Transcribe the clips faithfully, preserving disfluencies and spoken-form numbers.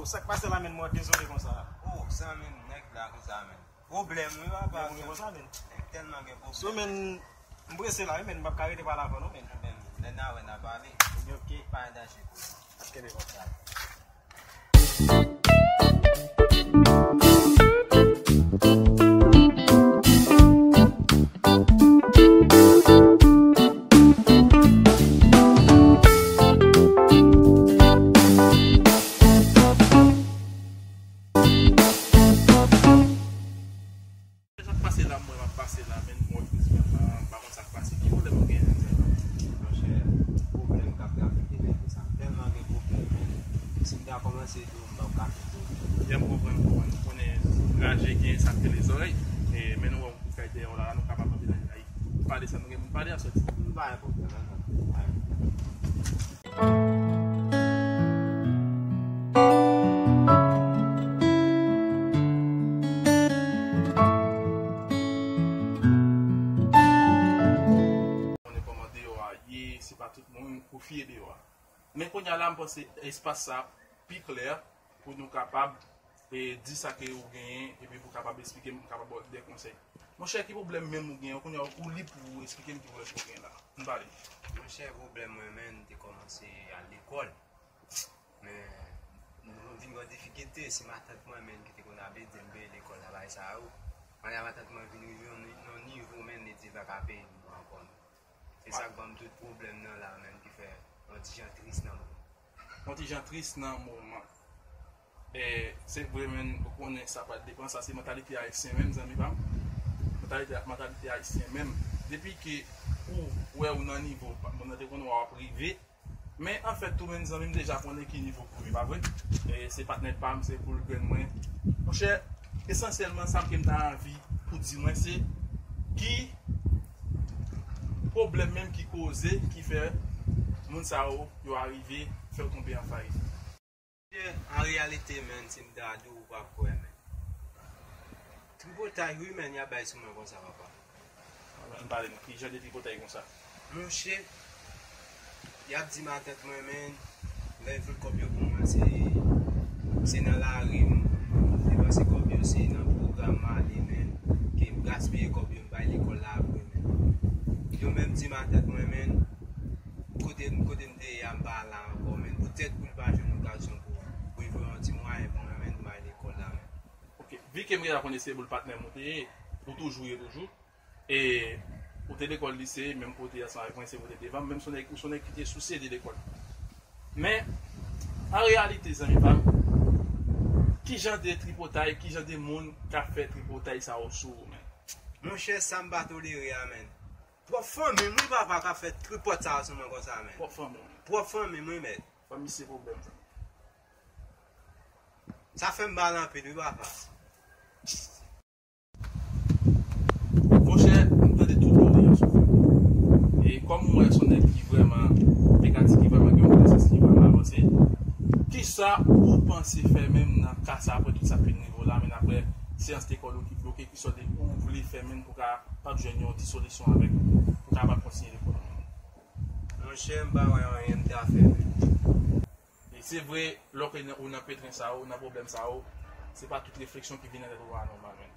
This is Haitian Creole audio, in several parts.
Sa k pase la, menn, mwen dezole konsa. Oh, zanmi m, nèg la konsa, menn. Pwoblèm, wi, papa. Nèg mwen konsa, menn. Nèg tèlman gen pwoblèm. So, menn, m prese la, wi, menn, m p ap ka rete pale avè w non, menn. Menn, lè n a wè, n a pale. Ok, ok. Pa gen danje pou ou. Ap kenbe konsa. Sa k pase la, mwen m ap pase la, menn, mwen, m pa konn sa k pase. Ki pwoblèm ou genyen menm? Monchè, pwoblèm k ap trafike nèg yo sa. M tèlman gen pwoblèm, menn. Si m ta kòmanse di w, m p ap ka fini. Jan m konprann, m konprann. M konnen raje gen sa k rele zòrèy. E, menn, nou wè yon kout kay dèyè w la, nou kapab antre nan pale sa nou gen pou n pale a, sòti. M pa gen pwoblèm, non. Pa gen pwoblèm. Konnen kòman deyò a ye, se pa tout moun ou fye deyò a. Men kounye a la, m panse espas sa pi klè pou nou kapab, e, di sa ke ou genyen, epi pou kapab eksplike m, kapab ba w de konsèy. Monchè, ki pwoblèm menm ou genyen? Kounye a, ou lib pou ou eksplike m ki pwoblèm ou genyen la. Ann pale. Monchè, pwoblèm mwen, menn, te kòmanse al lekòl. Men, mwen vin gen difikilte, se matant mwen, menn, ki te konn ap ede m peye lekòl la, bagay sa yo. Kounye a, matant mwen vin rive nan yon nivo, menn, li di l pa ka peye m ankò. Se sa k ban m tout pwoblèm nan la, menn, ki fè yon ti jan tris nan moman. Yon ti jan tris nan moman. E, se vre, menn, ou konnen sa pa depan, sa se mantalite ayisyen menm, zanmi pa m. Mantalite, mantalite ayisyen menm. Depi ke ou wè ou nan nivo, moun nan te konn wè w ap rive. Men, anfèt, tou, menn, zanmi m deja konnen ki nivo pou li, pa vre? E, se patnè pa m, se pou l grenn mwen. Monchè, esansyèlman, sa ke m ta anvi pou di mwen, se ki pwoblèm menm ki koze, ki fè moun sa yo, yo arive fè w tonbe an fayit. An reyalite, menn, si m ta di w, ou p ap kwè, menn. Tripotay, wi, menn, y ap bay sou mwen konsa, papa. Ann pale non, ki jan de tripotay konsa? Monchè, y ap di matant mwen, menn, lè yo fout kòb yo pou mwen, se, se nan lari m depanse kòb yo, se nan pwogram m ale, menn, ke m gaspiye kòb yo, m bay lekòl la vre, menn. Yo menm di matant mwen, menn, kote, kote m te ye a, m pa la ankò, menn. Poutèt pou l pa jwenn okazyon pou, pou l voye yon ti mwayen pou mwen, menn, m al lekòl la, menn. Ok, vi ke m gentan konnen se boul patnè m ou te ye, ou toujou ye toujou. E ou te lekòl lise, menm kote ansanm avèk mwen, se kote devan m, menm si w nèg, ou se yon nèg ki te sousye de lekòl. Men, an reyalite, zanmi pa m, ki jan de tripotay, ki jan de moun k ap fè tripotay sa yo sou ou, menn? Monchè, sa m pa tolere a, menn. Pwòp fanmi m, wi, papa, k ap fè tripòt sa yo sou mwen konsa, menn. Pwòp fanmi w. Pwòp fanmi m, wi, mèt. Fanmi se pwoblèm, zanmi. Sa fè m mal anpil, wi, papa. Monchè, m tande tout doleans ou. E kòm m wè se yon nèg ki vrèman negatif, ki vrèman gen yon konesans, ki vrèman avanse, kisa ou panse fè menm nan ka sa, apre tout sa k fin rive w la, men apre seyans lekòl ou ki bloke, kisa w te, ou vle fè menm pou ka p ap jwenn yon ti solisyon avèk, pou kapab kontinye lekòl ou menm? Monchè, m pa wè anyen m ta fè menm. E se vre, lè w ke nan, ou nan petren sa yo, nan pwoblèm sa yo, se pa tout refleksyon ki vin nan tèt ou a nòmalman.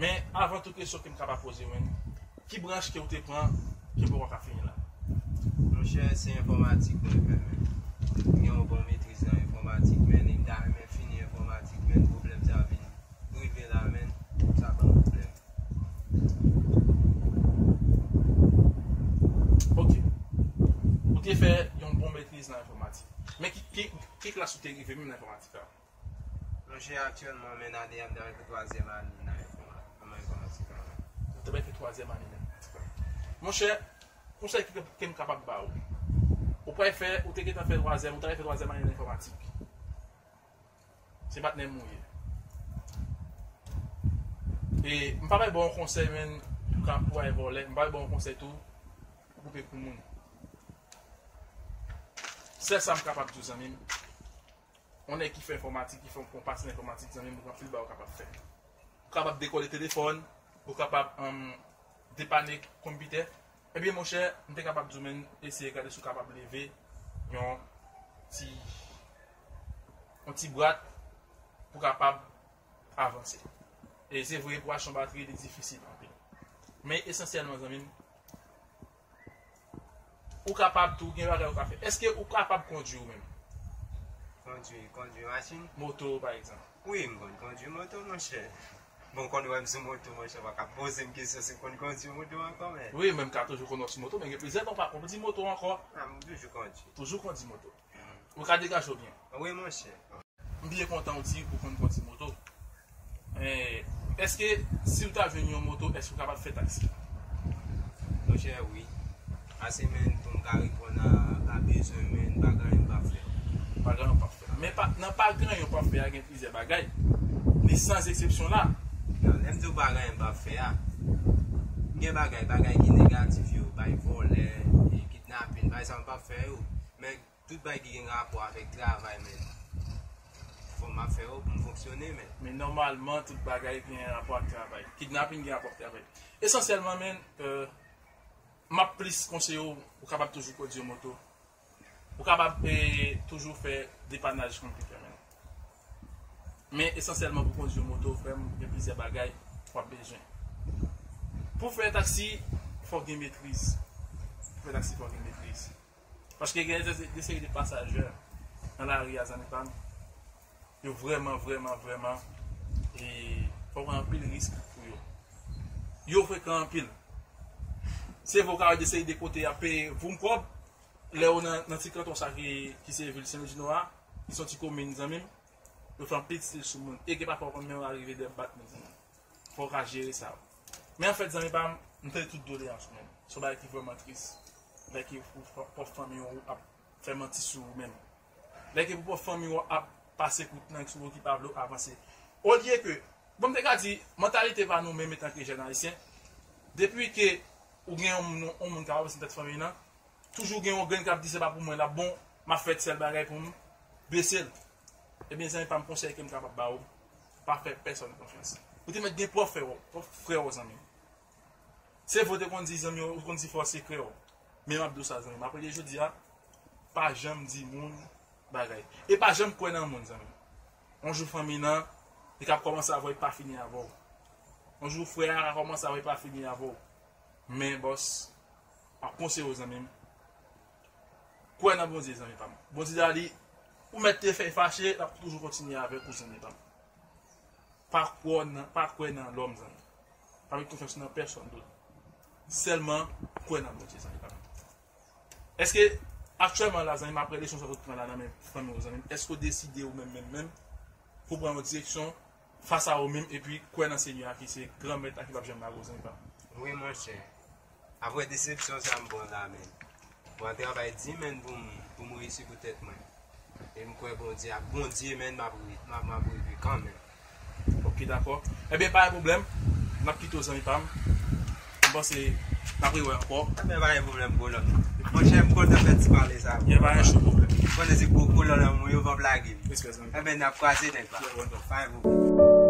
Men, avan tout kesyon ke m kapab poze w, men, ki branch ke w te pran, ke poko ka fini la? Monchè, se enfòmatik mwen fè, men. M gen yon bon metriz nan enfòmatik, men, e m ta renmen fini enfòmatik, men pwoblèm sa vin rive la, men, sa ban m pwoblèm. Ok. Ou te fè yon bon metriz nan enfòmatik. Men ki, ki, ki klas ou te rive menm nan enfòmatik la? Monchè, aktyèlman, men, ane a, m ta rive twazyèm ane nan enfòma-, nan enfòmatik la. Ou te rive twazyèm ane nan enfòmatik la. Monchè, konsèy ke, ke m kapab ba ou. Ou pral fè, ou te gentan fè twazyèm, ou ta rive fè twazyèm ane nan enfòmatik. Se patnè m ou ye. E m pa pral ba w yon konsèy, menn, pou ka, pou al vòlè. M pa pral ba w yon konsèy tou pou koupe kou moun. Sèl sa m kapab di w, zanmi m, yon nèg ki fè enfòmatik, ki fè yon konpas nan enfòmatik, zanmi m, ou gen anpil bagay ou kapab fè. Ou kapab dekòle telefòn, ou kapab, um, depane konpitè. Ebyen, monchè, m te kapab di w, menn, eseye gade si w kapab leve yon ti yon ti bwat pou kapab avanse. E se vre, pou achte yon batri, li difisil anpil. Men esansyèlman, zanmi m, ou kapab tou gen bagay ou ka fè. Èske ou kapab kondwi ou menm? Kondwi, kondwi machin? Moto, pa egzanp. Wi, m konn kondwi moto, monchè. Bon, konn wè m sou moto, monchè, pa ka poze m kesyon si m konn kondwi moto ankò, men. Wi, men m ka toujou konn wè w sou moto, men gen plizyè tan w pa kondwi moto ankò. A, m toujou kondwi. Toujou kondwi moto. Ou ka degaje w byen. Wi, monchè. M byen kontan w di ou konn kondwi moto. Eh, èske si w ta jwenn yon moto, èske w kapab fè taksi? Monchè, wi. Ase, men, pou m ka reponn a, a bezwen, men, pa gen anyen m p ap fè. Pa gen anyen w p ap fè. Men pa, nan pa gen anyen w p ap fè a, gen plizyè bagay. Li sans eksepsyon la. Non, lè m di w pa gen anyen m p ap fè a, gen bagay, bagay ki negatif yo, bay vòlè, e kidnapin, bay sa m p ap fè yo. Men tout bagay ki gen rapò avèk travay, men, fò m ap fè yo pou m fonksyone, men. Men nòmalman, tout bagay gen rapò ak travay. Kidnapin gen rapò ak travay. Esansyèlman, men, euh, m ap plis konseye w, ou kapab toujou kondwi yon moto. Ou kapab, eh, toujou fè depanaj kòm ki fè, men. Men esansyèlman pou kondwi yon moto, frè m, gen plizyè bagay w ap bezwen. Pou fè taksi, fò w gen metriz. Pou fè taksi, fò w gen metriz. Paske gen de, de seri de pasajè nan lari a, zanmi pa m, yo vrèman, vrèman, vrèman, e fò w pran anpil risk pou yo. Yo frekan anpil. Se vre w ka wè de seri de kote y ap peye voum kòb, lè w nan, nan ti kanton sa ki, ki se vil Sen Lwi di Nò a, ki se yon ti komin, zanmi m, yo fè anpil stil sou moun. E gen pafwa w konn menm arive dèbat moun, zanmi m. Fò w ka jere sa. Men anfèt, zanmi pa m, m tande tout doleyans ou menm. Se yon bagay ki vrèman tris. Lè ke pou pwòp fanmi w ap fè manti sou ou menm. Lè ke pou pwòp fanmi w ap pase kout lang sou ou ki pa vle w avanse. Olye ke, bon, m te ka di, mantalite pa nou menm etanke jèn ayisyen, depi ke ou gen yon moun, yon moun k ap avanse nan tèt fanmi nan, toujou gen yon grenn k ap di se pa pou mwen l ap bon, m ap fè sèl bagay pou m, bese l. Ebyen, zanmi pa m, konsèy ke m kapab ba w, pa fè pèsòn konfyans. Ou te mèt gen pwòp frè w, pwòp frè w, zanmi. Se vre, ou te konn di zanmi w, ou konn di frè w se krè w. Men m ap di w sa, zanmi m, apre de jodi a, pa janm di moun bagay. E pa janm kwè nan moun, zanmi m. Yon jou fanmi nan, li ka kòmanse avè w, li pa fini avè w. Yon jou frè a ka kòmanse avè w, li pa fini avè w. Men, bòs, m ap konseye w, zanmi m. Kwè nan Bondye, zanmi pa m. Bondye a li, ou mèt te fè l fache, l ap toujou kontinye avèk ou, zanmi pa m. Pa kwè nan, pa kwè nan lòm, zanmi. Pa met konfyans nan pèsòn dòt. Sèlman kwè nan Bondye, zanmi pa m. Èske aktyèlman la, zanmi m, apre leson sa w sot pran la nan men fanmi w, zanmi m, èske w deside ou menm, menm, menm, pou w pran yon direksyon fas a ou menm, epi kwè nan Senyè a ki se Granmèt la ki p ap janm lage w, zanmi pa m? Wi, monchè. Apre desepsyon sa m pran la, men. Mwen travay di, men, pou m, pou m reyisi pou tèt mwen. E m kwè Bondye, ak Bondye, men, m ap ri-, m ap, m ap rive kanmenm. Ok, dakò. Ebyen, pa gen pwoblèm. N ap kite w, zanmi pa m. M panse n ap rewè ankò. Ebyen, pa gen pwoblèm, kolòn. Monchè, m kontan fè ti pale sa. Ebyen, pa gen cho pwoblèm. Konnen se gwo kolòn an mwen, yo p ap lage m. Respè, zanmi. Ebyen, n ap kwaze nèg la. Ebyen, pa gen pwoblèm.